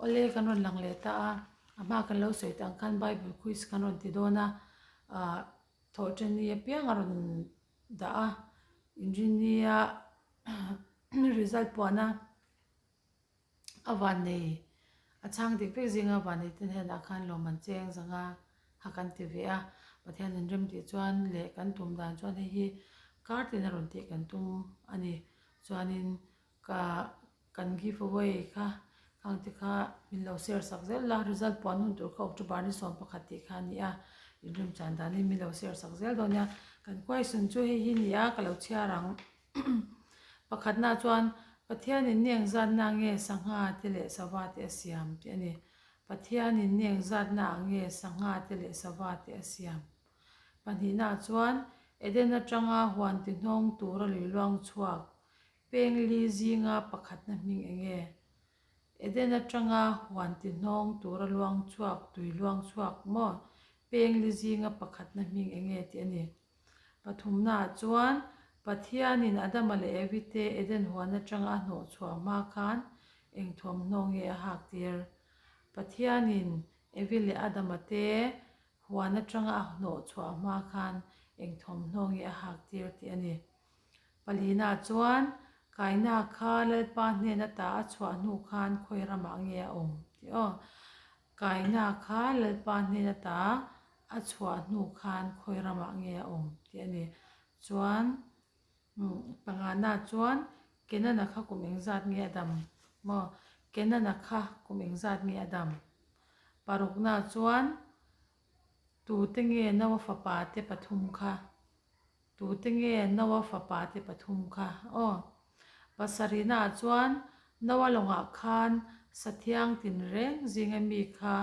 Awle kan rawn lang leh ta a, a hma kan lo sawi tah ang khan Bible quiz kan rawn ti dawn a, ah thawhṭanni apiang a rawn dah a, inrinnia result puahna a vannei a chhang dik vek zinga vannei te hnenah khan lawm an cheng zanga kha kan ti ve a, Pathian in rem tih chuan leh kan tum dan chuan hei hi kar tin a rawn tih kan tum a ni chuanin Ka kan give away kha khang te kha min lo share sak zel la, result puan hun tur kha October ni 11 tih kha a ni a, inremchan danin min lo share sak zel dawn nia. Kan question chu hei hi ni a, ka lo chhiar ang. Pakhatna chuan Pathianin ni engzatna nge sangha te leh sava te a siam tih a ni. Pathianin ni engzatna ah nge sangha te leh sava te a siam? Pahnihna chuan Eden atanga huan ti hnawng tura lui luang chhuak Peng li zinga pakhatna hming eng nge? Eden atanga huan ti hnawng tura luang chhuak tui luang chhuak maw? Peng li zinga pakhatna hming eng nge tih a ni. Pathumnaah chuan Pathianin Adama leh Evi te Eden huan atanga a hnawh chhuah hma khan eng thuamhnaw nge a hak tir? Pathianin Evi leh Adama te huan atanga a hnawh chhuah hma khan eng thuamhnaw nge a hak tir tih a ni. Palina chuan, Kaina kha Lalpa hnen ata a chhuah hnu khan khawi ramah nge a awm? tih aw. Kaina kha Lalpa hnen ata a chhuah hnu khan khawi ramah nge a awm? tih a ni. Chuan, pangana chuan, Kenana kha kum engzat nge a dam? Maw? Kenana kha kum engzat nge a dam? Parukna chuan, Tute nge Noa fapa te pathum kha? Tute nge Noa fapa te pathum kha? Aw. Pasarihnaah chuan Noa lawngah khan sathiang tinreng zinga mi kha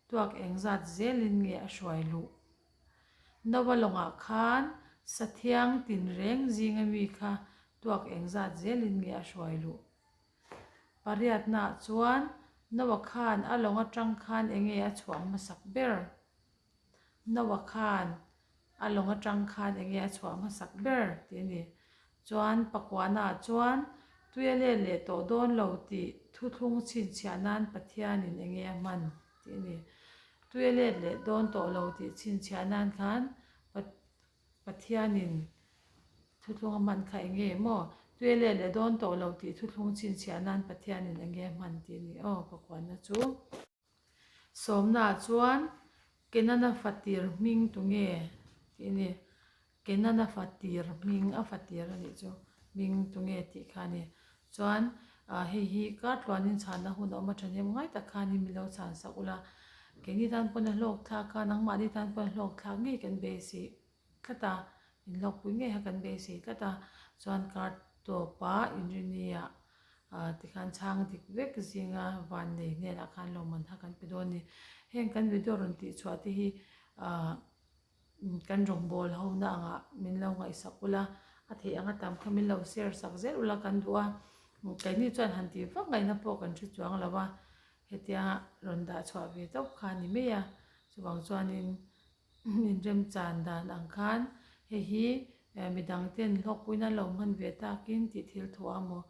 tuak engzat zelin nge a hruai luh? Noa lawngah khan sathiang tinreng zinga mi kha tuak engzat zelin nge a hruai luh? Pariatnaah chuan Noa khan a lawng atang khan enge a chhuah hmasak ber? Noa khan a lawng atang khan enge a chhuah hmasak ber tih a ni. Chuan pakuanaah chuan tui a let leh tawh dawn lo tih thuthlung chhinchhiah nan Pathianin enge a hman tih a ni. Tui a let leh dawn tawh lo tih chhinchhiah nan khan Pathianin thuthlung a hman kha enge maw? Tui a let leh dawn tawh lo tih thuthlung chhinchhiah nan Pathianin enge a hman tih a ni aw pakuana chu. Sawmnaah chuan Kenana fatir hming tu nge tih a ni. Kenana fatir hming a fatir a nih chu hming tu nge tih kha a ni. Chuan hei hi kar tluanin chhanna hun a awm a thahnem ngai tak khanin min lo chhan sak ula. Keini tan pawn a hlawk thlak a, nangmahni tan pawn a hlawk thlak ngei kan beisih tlat a, in hlawkpui ngei kha kan beisei tlat a. Chuan kar tawpa inrinia Tikhan chhang dik vek zinga vannei hnenah khan lawmman kha kan pe dawn a ni. Heng kan video rawn tih chhuah te hi kan rawngbawl ho na angah min lo ngaihsak ula, a theih anga tam kha min lo share sak zel ula kan duh a. Keini chuan han tih vak ngaihna pawh kan hre chuang lo a, hetia rawn dah chhuah ve tawp kha a ni mai a. Chuvang chuanin Inremchan dan ang khan hei hi midang ten hlawkpuina lo hman ve takin tih thil thu a maw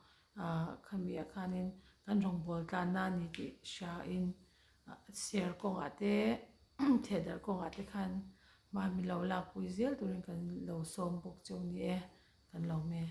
khami ah khanin kan rawngbawl tlanna a ni tih hriain share kawngah te thehdarh kawngah te khan hma min lo lakpui zel turin kan lo sawm bawk cheu ni e kan lo hme.